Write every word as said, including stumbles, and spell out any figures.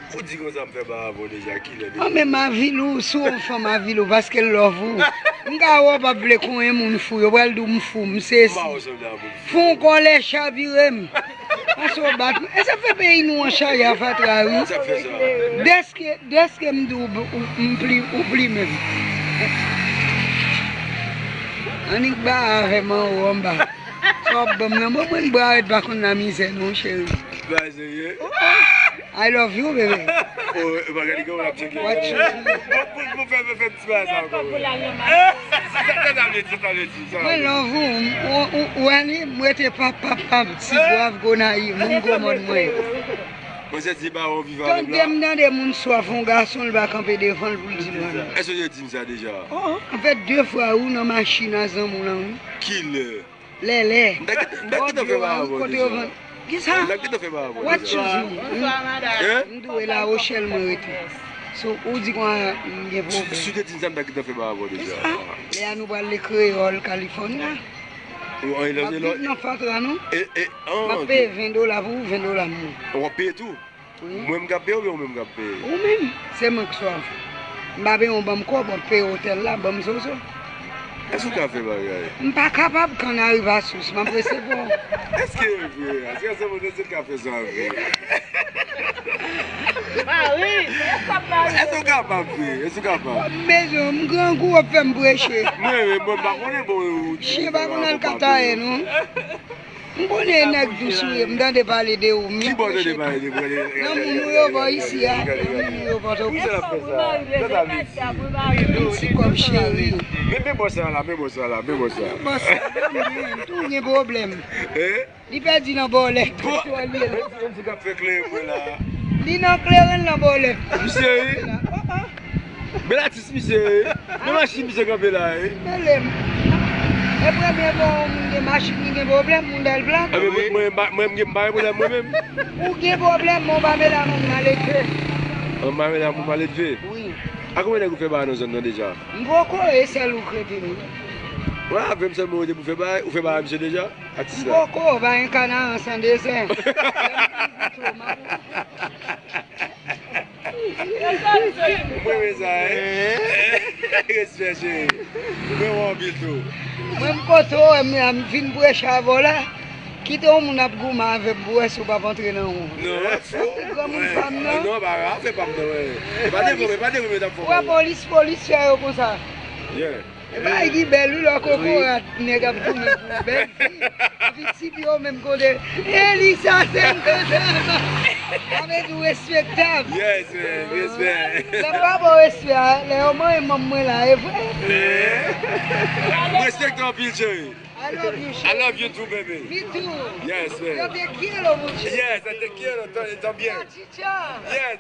Ou di konsa m fè ba avè w deja, kilè depi? An, men m avili w, si w yon fanm avili w, paske l love ou. M ka wè w p ap vle konyen moun fou, yo pral di w m fou, m sesi. M pa wè w sanble a moun fou. Fon kòlè chavire m. Pase w bat mwen. E sa fè peyi nou an chaje a fatra, wi. Sa fè sa. Dèske, dèske m di w, w, m pli, ou plimen m. Annik ba avè m anwo anba. Sa w ap ban m nan, bon, mwen bra rèd pa konn la mizè non, cheri. Ba serye. I love you, baby. Oh, e pa gade kòman l ap tcheke. What you do? Bon, bon, bon, fè, fè, fè ti bagay sa ankò, wi. Sa, sa, sa, sa vle di, sa, sa vle di, sa. Mwen love ou, ou, ou, ou wè li, m rete pap, pap, pap, ti brav Gonayiv, moun gwo mòn mwen. Mwen se di ba ou viv avè m la. Tande m tande moun swaf yon gason, l pa kanpe devan l pou l di mwen. Èske w te di m sa deja? Oh, an fèt, de fwa, ou nan machin a zanmi w lan, wi. Kilè? Lèlè. M ta gentan, m ta gentan fè ba avè w deja. Kisa? M ta gentan fè ba avè w deja. What you do? Hein? M dwe La Rochelle mwen rete. So, ou di konsa m gen pwoblèm. Si w te di m sa, m ta gentan fè ba avè w deja. Kisa? Lè a nou pral le kreyòl California. M ap viv nan fatra, non. M ap peye ven dola pou ou, ven dola pou mwen. W ap peye tou? Wi. Mwen m k ap peye oubyen ou menm k ap peye? Ou menm. Se mwen k swaf. M pa benyen w ban m kòb, w ap peye otèl la, ban m zozo. Èske w ka fè bagay? M pa kapab, kanari pa sous, m ap resevwa w. Èske e vre? Èske se moun èske w ka fè sa vre? Mari, èske w ap mari? Èske w kapab vre? Èske w kapab? M bezwen w, m grangou, w ap fè m preche. Mwen, mwen, mwen pa konnen bon. Chen pa konn al kataye, non. M konnen nèg dous ou ye, m tande pale de ou, m vin preche tou. Ki bò w tande pale de mwen? Nan moun ou yo bò isi a, nan moun ou yo Pòtoprens. Kisa l ap fè sa? Sa sa vle di? Yon ti kòb cheri. Men, men bò sa la, men bò sa la, men bò sa. Men bò sa la, men tou gen pwoblèm. Hein? Li pèdi nan bòlèt. Bon. Menm si, menm si k ap fè kleren mwen la. Li nan kleren, l nan bòlèt. Misye, wi. Oh, oh. Bèl atis misye, wi. Men machin misye kanpe la, wi. Mele m. E premye fwa yon moun gen machin, li gen pwoblèm, moun bèl plat. Enben, mwen, mwen, mwen, mwen, m pa gen pwoblèm mwen menm. Ou gen pwoblèm, men w pa mele a moun maledve. An, m pa mele a moun maledve? Wi. A konbyen nèg ou fè bagay nan zòn nan deja? M poko, e sèl ou k rete, wi. Wè, avè m sèlman ou rete pou fè bagay, ou fè bagay a misye deja? Atis la. M poko, pa gen kanaran san dezè. M renmen sa, hein? Respè, cheri. M renmen w anpil tou. Mwen, m kote w, m, m vin preche avè w la. Kite yon moun ap goumen avè m pou wè si w p ap antre nan won. Non, fò. Granmoun pa m nan. Non, pa, pa fè pa m nan, wè. E pa de vre, e pa de vre, m t ap fè w. Wè polis, polis fè yo konsa. Yeah. E bagay ki bèl, wi, lè w kokorat, nèg ap goumen pou bèl fi. Epi ti pye w menm kote. Elisa, se m kote. Sa vle di w respektab. Yes, man, respè. Lè m pa ba w respè a, lè yo manyen manm mwen la, e vre. M respekte w anpil, cheri. I love you, cheri. I love you too, baby. Me too. Yes, man. Yo te quiero mucho. Yes, I te quiero ta-, también. Yes,